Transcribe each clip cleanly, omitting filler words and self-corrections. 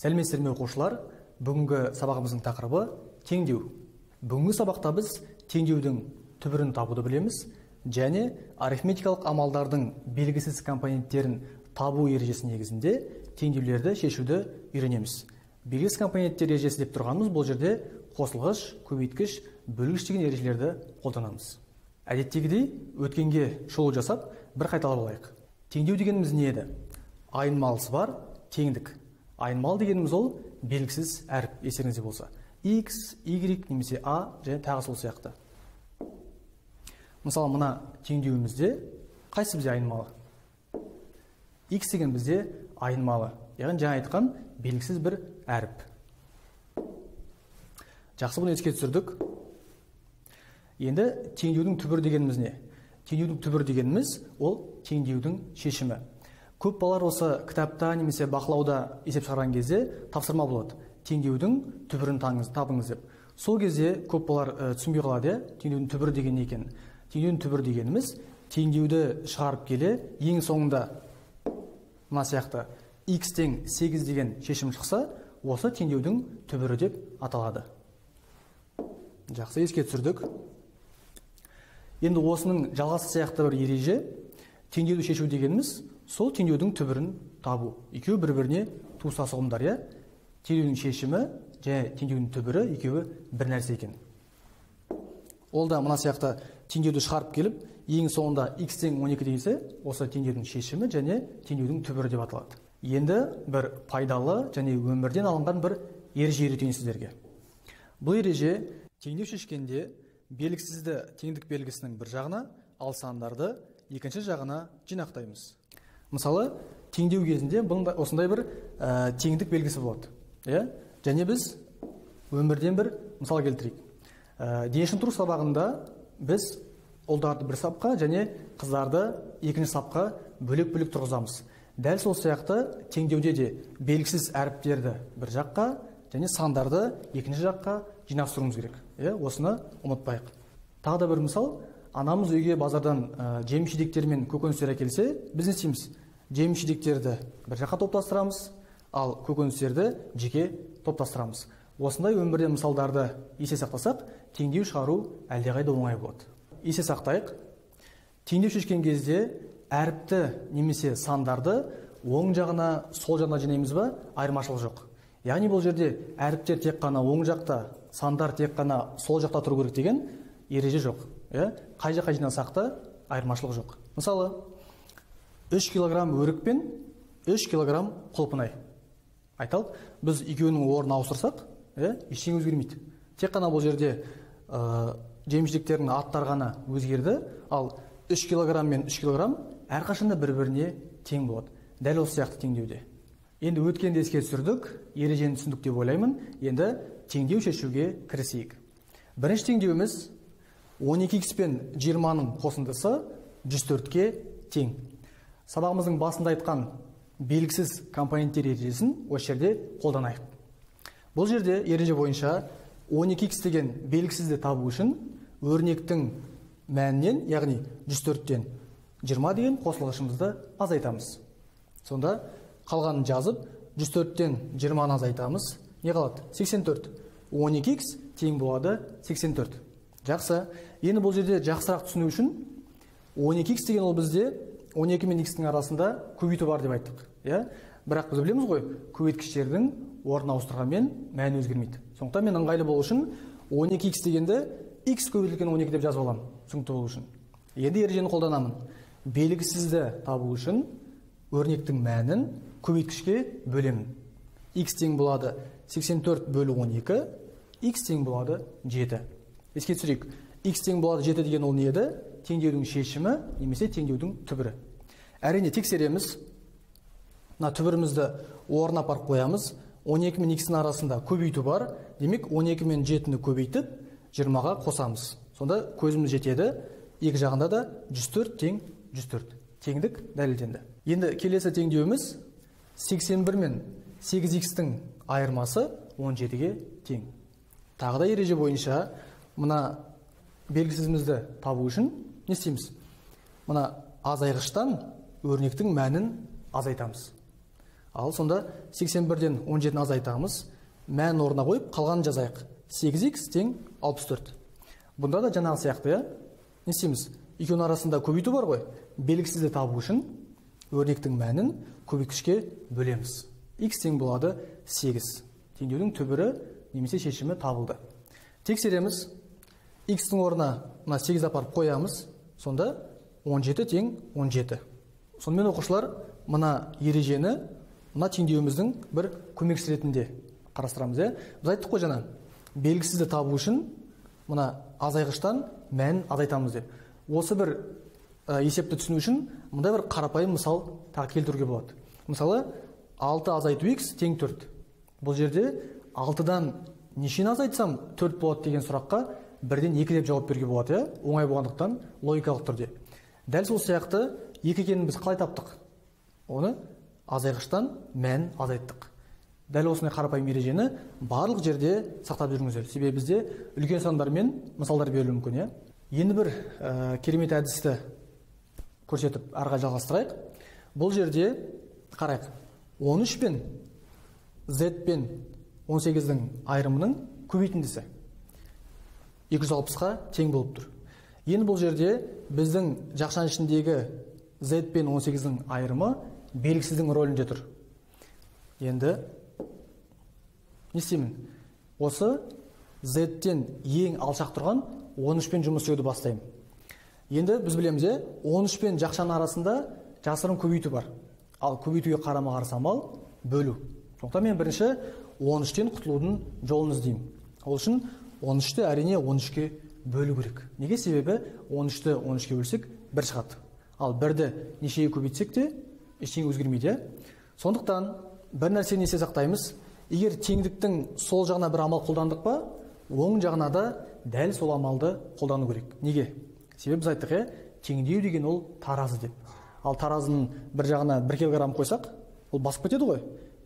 Сәлеметсіздер ме, оқушылар? Бүгінгі сабағымыздың тақырыбы теңдеу. Бүгінгі сабақта біз теңдеудің түбірін табуды білеміз және арифметикалық амалдардың белгісіз компоненттерін табу ережесі негізінде теңдеулерді шешуді үйренеміз. Белгісіз компоненттер ережесі деп тұрғанымыз бұл жерде қосылғыш, көбейткіш, бөлгіш деген ережелерді қолданамыз. Әдеттегідей өткенге шолу жасап, бір қайталап алайық. Теңдеу дегеніміз не еді? Айнымалысы бар теңдік. Айнымалы дегеніміз ол белгісіз әріп, естеріңізде болса. X, Y немесе A және тағы сол сияқты. Мысалы, мына теңдеуімізде қайсы бізде айнымалы? X деген бізде айнымалы, яғни жаңа айтқан белгісіз бір әріп. Жақсы, бұны еске түсірдік. Енді теңдеудің түбірі дегеніміз не? Теңдеудің түбірі дегеніміз ол теңдеудің шешімі. Көп балалар осы кітапта немесе бақылауда есеп шығарған кезде тапсырма болады. Теңдеудің түбірін табыңыз деп. Сол кезде көп балалар түсінбей қалады, теңдеудің түбірі деген не екенін. Теңдеудің түбірі дегеніміз теңдеуді шығарып келе ең соңында мына сияқты x тең 8 деген шешім шықса, осы теңдеудің түбірі деп аталады. Жақсы, еске түсірдік. Енді осының жалғасы сияқты бір ереже, теңдеуді шешу дегеніміз сол теңдеудің түбірін табу. Екеуі бір-біріне туыстас ұғымдар, иә? Теңдеудің шешімі және теңдеудің түбірі екеуі бір нәрсе екен. Ол да мына сияқты теңдеуді шығарып келіп, ең соңында x тең 12 десе, осы теңдеудің шешімі және теңдеудің түбірі деп аталады. Енді бір пайдалы және өмірден алынған бір ереже үйретейін сіздерге. Бұл ереже теңдеу шешкенде белгісізді теңдік белгісінің бір жағына, ал сандарды екінші жағына жинақтаймыз. Мысалы, теңдеу кезінде осындай бір теңдік белгісі болады. Иә? Және біз өмірден бір мысал келтірейік. Дене шынықтыру сабағында біз ұлдарды бір сапқа және қыздарды екінші сапқа бөлек-бөлек тұрғызамыз. Дәл сол сияқты теңдеуде де белгісіз әріптерді бір жаққа және сандарды екінші жаққа жинастыруымыз керек. Иә, осыны ұмытпайық. Тағы да бір мысал, анамыз үйге базардан жеміс-жидектер мен көкөністер әкелсе, біз не істейміз? Жеміс-жидектерді бір жаққа топтастырамыз, ал көкөністерді жеке топтастырамыз. Осындай өмірден мысалдарды есе сақтасақ, теңдеу шығару әлдеқайда оңай болады. Есе сақтайық. Теңдеу шешкен кезде әріпті немесе сандарды оң жағына, сол жағына жинаймыз ба? Айырмашылық жоқ. Яғни бұл жерде әріптер тек қана оң жақта, сандар тек қана сол жақта тұру керек деген ереже жоқ. Қай жаққа жинасақ та айырмашылық жоқ. Мысалы, 3 килограмм өрік пен 3 килограмм құлпынай. Айталық, біз екеуінің орнын ауыстырсақ, ештеңе өзгермейді. Тек қана бұл жерде жеміс-жидектердің аттары ғана өзгерді, ал 3 килограмм мен 3 килограмм әрқашанда бір-біріне тең болады. Дәл осы сияқты теңдеуде. Енді өткенді еске түсірдік, ережені түсіндік деп ойлаймын. Енді теңдеу шешуге кірісейік. Бірінші теңдеуіміз 12x пен 20-ның қосындысы 104-ке тең. Сабағымыздың басында айтқан белгісіз компоненттер ережесін осы жерде қолданайық. Бұл жерде ереже бойынша 12x деген белгісізді табу үшін өрнектің мәнінен, яғни 104-тен 20 деген қосылғышымызды азайтамыз. Сонда қалғанын жазып, 104-тен 20-ны азайтамыз. Не қалады? 84. 12x тең болады 84. Жақсы. Енді бұл жерде жақсырақ түсіну үшін 12x деген ол бізде 12 мен x-тің арасында көбейту бар деп айттық. Иә? Бірақ біз білеміз ғой, көбейткіштердің орнын ауыстырғанмен мәні өзгермейді. Сондықтан мен ыңғайлы болу үшін 12x дегенді x көбейтілген 12 деп жазып аламын, түсінікті болу үшін. Енді ережені қолданамын. Белгісізді табу үшін өрнектің мәнін көбейткішке бөлемін. X тең болады 84 бөлу 12, x тең болады 7. Еске түсірейік. X тең болады 7 деген ол не еді? Теңдеудің шешімі немесе теңдеудің түбірі. Әрине тексереміз. Мына түбірімізді орнына апарып қоямыз. 12 мен x-ның арасында көбейту бар. Демек 12 мен 7-ні көбейтіп 20-ға қосамыз. Сонда көзіміз жетеді. Екі жағында да 104 тең 104. Теңдік дәлелденді. Енді келесі теңдеуіміз 81 мен 8x-тің айырмасы 17-ге тең. Тағы да ереже бойынша мына белгісізімізді табу үшін не істейміз? Мына азайғыштан өрнектің мәнін азайтамыз. Ал сонда 81-ден 17-ні азайтамыз. Мән орнына қойып, қалғанын жазайық. 8x тең 64. Бұнда да жаңағы сияқты, иә? Не істейміз? Екеуінің арасында көбейту бар ғой. Белгісізді табу үшін өрнектің мәнін көбейткішке бөлеміз. X тең болады 8. Теңдеудің түбірі немесе шешімі табылды. Тексереміз. X-тің орнына мына 8 апарып қоямыз. Сонда 17 тең 17. Сонымен оқушылар, мына ережені мына теңдеуіміздің бір көмекшісі ретінде қарастырамыз, иә? Біз айттық қой жаңа, белгісізді табу үшін мына азайғыштан мәнін азайтамыз деп. Осы бір есепті түсіну үшін мындай бір қарапайым мысал тағы келтіруге болады. Мысалы, 6 азайту x тең 4. Бұл жерде 6-дан нешені азайтсам 4 болады деген сұраққа 1-ден 2 деп жауап беруге болады, иә? Оңай болғандықтан логикалық түрде. Дәл сол сияқты 2 екенін біз қалай таптық? Оны азайғыштан мәнін азайттық. Дәл осындай қарапайым ережені барлық жерде сақтап жүріңіздер. Себебі бізде үлкен сандармен мысалдар берілуі мүмкін, иә? Енді бір керемет әдісті көрсетіп арға жалғастырайық. Бұл жерде қарайық. 13 пен Z пен 18-дің айырымының көбейтіндісі 260-қа тең болып тұр. Енді бұл жерде біздің жақшаның ішіндегі Z пен 18-дің айырымы белгісіздің рөлінде тұр. Енді не істеймін? Осы Z-тен ең алшақ тұрған 13 пен жұмыс істеуді бастаймын. Енді біз білеміз, 13 пен жақшаның арасында жасырын көбейту бар. Ал көбейтуге қарама-қарсы амал бөлу. Сондықтан мен бірінші 13-тен құтылудың жолын іздеймін. Ол үшін 13-ті әрине 13-ке бөлу керек. Неге? Себебі 13-ті 13-ке бөлсек 1 шығады. Ал 1-ді нешеге көбейтсек те ештеңе өзгермейді. Сондықтан бір нәрсені есте сақтаймыз. Егер теңдіктің сол жағына бір амал қолдандық па, оң жағына да дәл сол амалды қолдану керек. Неге? Себебі біз айттық, теңдеу деген ол таразы деп. Ал таразының бір жағына 1 килограмм қойсақ, ол басып кетеді ғой.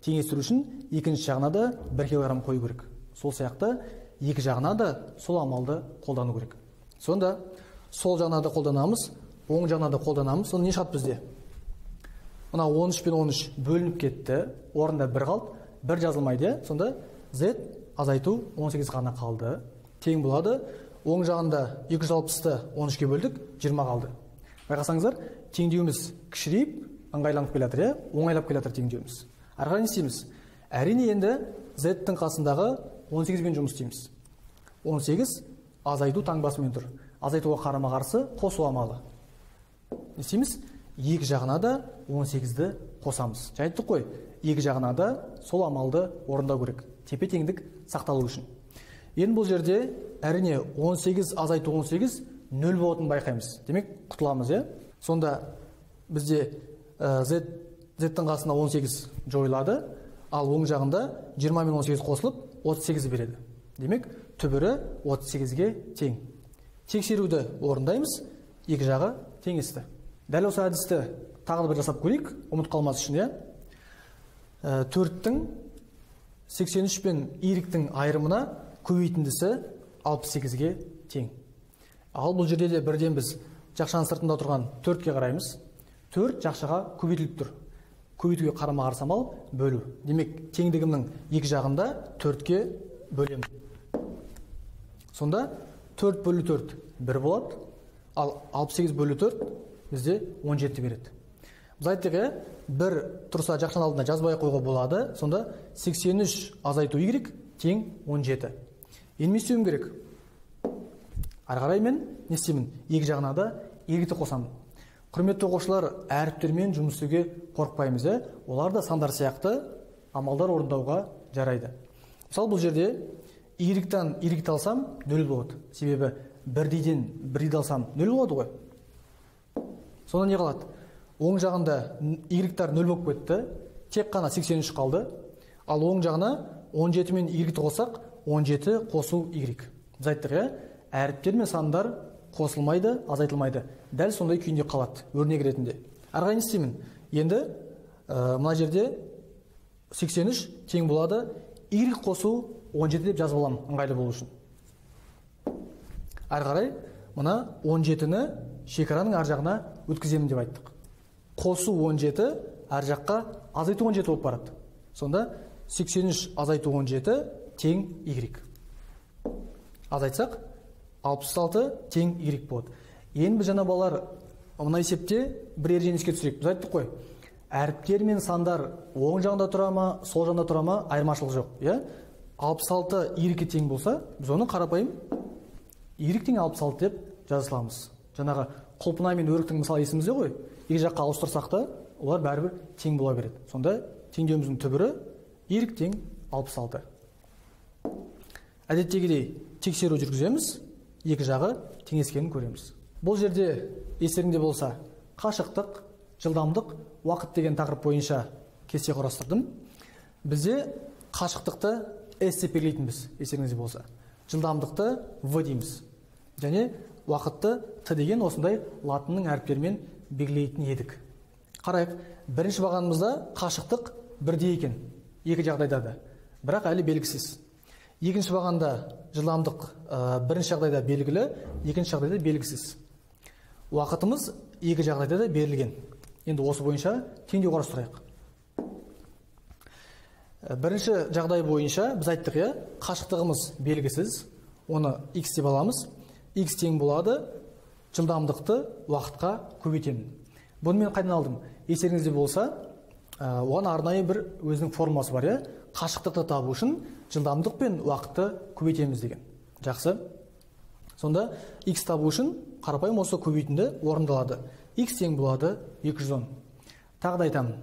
Теңестіру үшін екінші жағына да 1 килограмм қою керек. Сол сияқты екі жағына да сол амалды қолдану керек. Сонда сол жағына да қолданамыз, оң жағына да қолданамыз. Сонда не шығады бізде? Мына 13 пен 13 бөлініп кетті, орында 1 қалды, 1 жазылмайды. Сонда Z азайту 18 ғана қалды. Тең болады. Оң жағында 260-ты 13-ке бөлдік, 20 қалды. Байқасаңыздар, теңдеуіміз кішірейіп, ыңғайланып келе жатыр, оңайлап келе жатыр теңдеуіміз. Әрі қарай не істейміз? Әрине енді Z-тің қасындағы 18 бен жұмыс істейміз. 18 азайту таңбасымен тұр. Азайтуға қарама-қарсы қосу амалы. Не істейміз? Екі жағына да 18-ді қосамыз. Жаңа айттық қой, екі жағына да сол амалды орындау керек. Тепе-теңдік сақталу үшін. Енді бұл жерде әрине 18 азайту 18 0 болатынын байқаймыз. Демек, құтыламыз, иә? Сонда бізде Z-тің қасына 18 жойылады, ал оң жағында 20 мен 18 қосылып 38 береді. Демек, түбірі 38-ге тең. Тексеруді орындаймыз, екі жағы теңесті. Дәл осы әдісті тағы бір жасап көрейік, ұмыт қалмас үшін, иә? 4-тің 83 пен Y-тің айырымына көбейтіндісі 68-ге тең. Ал бұл жерде де бірден біз жақшаның сыртында тұрған 4-ке қараймыз. 4 жақшаға көбейтіліп тұр. Көбейтуге қарама-қарсы амал бөлу. Демек, теңдігімнің екі жағында 4-ке бөлемін. Сонда 4 бөлу 4 1 болады. Ал 68 бөлу 4 бізде 17 береді. Біз айттық, 1 тұрса жақшаның алдына жазбай қоюға болады. Сонда 83 азайту Y тең 17. Енді не істеуім керек? Әрі қарай мен не істеймін? Екі жағына да Y-ті қосамын. Құрметті оқушылар, әріптермен жұмыс істеуге қорықпаймыз, олар да сандар сияқты амалдар орындауға жарайды. Мысалы, бұл жерде Y-тан Y-ті алсам 0 болады. Себебі 1-ден 1-ді алсам 0 болады ғой. Сонда не қалады? Оң жағында Y-тар 0 болып кетті, тек қана 83 қалды. Ал оң жағына 17 мен Y-ті қоссақ, 17 қосу Y. Біз айттық, әріптер мен сандар қосылмайды, азайтылмайды. Дәл сондай күйінде қалады, өрнек ретінде. Әрі қарай не істеймін? Енді мына жерде 83 тең болады, Y қосу 17 деп жазып аламын, ыңғайлы болу үшін. Әрі қарай мына 17-ні шекараның ар жағына өткіземін деп айттық. Қосу 17 ар жаққа азайту 17 болып барады. Сонда 83 азайту 17 тең y. Азайтсақ, 66 тең y болады. Енді біз жаңа балалар мына есепте бір ережені еске түсірейік. Біз айттық қой, әріптер мен сандар оң жағында тұра ма, сол жағында тұра ма, айырмашылық жоқ, иә? 66 y-ке тең болса, біз оны қарапайым y тең 66 деп жаза саламыз. Жаңағы құлпынай мен өріктің мысалы есімізде ғой, екі жаққа ауыстырсақ та олар бәрібір тең бола береді. Сонда теңдеуіміздің түбірі y тең 66. Әдеттегідей тексеру жүргіземіз, екі жағы теңескенін көреміз. Бұл жерде естеріңде болса, қашықтық, жылдамдық, уақыт деген тақырып бойынша кесте құрастырдым. Бізде қашықтықты S деп белгілейтінбіз, естеріңізде болса. Жылдамдықты V дейміз. Және уақытты Т деген осындай латынның әріптерімен белгілейтін едік. Қарайық, бірінші бағанымызда қашықтық бірдей екен, екі жағдайда да, бірақ әлі белгісіз. Екінші бағанда жылдамдық бірінші жағдайда белгілі, екінші жағдайда белгісіз. Уақытымыз екі жағдайда да берілген. Енді осы бойынша теңдеу құрастырайық. Бірінші жағдай бойынша біз айттық, иә, қашықтығымыз белгісіз, оны x деп аламыз. X тең болады, жылдамдықты уақытқа көбейтемін. Бұны мен қайдан алдым? Естеріңізде болса, оған арнайы бір өзінің формасы бар, иә? Қашықтықты табу үшін жылдамдық пен уақытты көбейтеміз деген. Жақсы. Сонда x табу үшін қарапайым осы көбейтінді орындалады. X тең болады 210. Тағы да айтамын,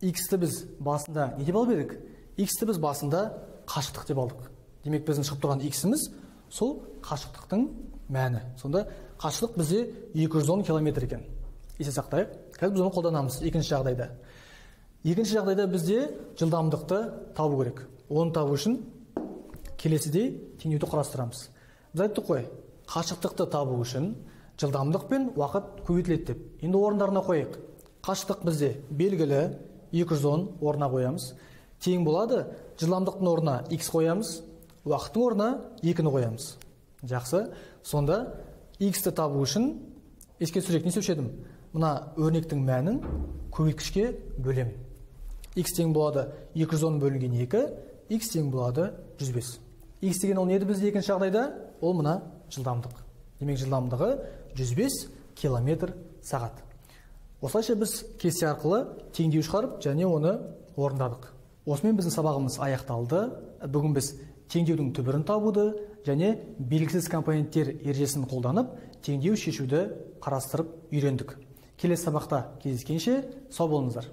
x-ті біз басында не деп алып едік? X-ті біз басында қашықтық деп алдық. Демек, біздің шығып тұрған x-іміз сол қашықтықтың мәні. Сонда қашықтық бізде 210 километр екен. Есте сақтайық. Қазір біз оны қолданамыз екінші жағдайда. Екінші жағдайда бізде жылдамдықты табу керек. Оны табу үшін келесідей теңдеуді құрастырамыз. Біз айттық қой, қашықтықты табу үшін жылдамдық пен уақыт көбейтіледі деп. Енді орындарына қояйық. Қашықтық бізде белгілі 210 орнына қоямыз. Тең болады, жылдамдықтың орнына x қоямыз, уақыттың орнына 2-ні қоямыз. Жақсы. Сонда x-ті табу үшін еске түсірейік, не істеуші едім? Мына өрнектің мәнін көбейткішке бөлемін. X тең болады 210 бөлінген 2, x тең болады 105. X деген ол не еді бізде екінші жағдайда? Ол мына жылдамдық. Демек, жылдамдығы 105 километр сағат. Осылайша біз кесте арқылы теңдеу шығарып және оны орындадық. Осымен біздің сабағымыз аяқталды. Бүгін біз теңдеудің түбірін табуды және белгісіз компоненттер ережесін қолданып теңдеу шешуді қарастырып үйрендік. Келесі сабақта кездескенше сау болыңыздар.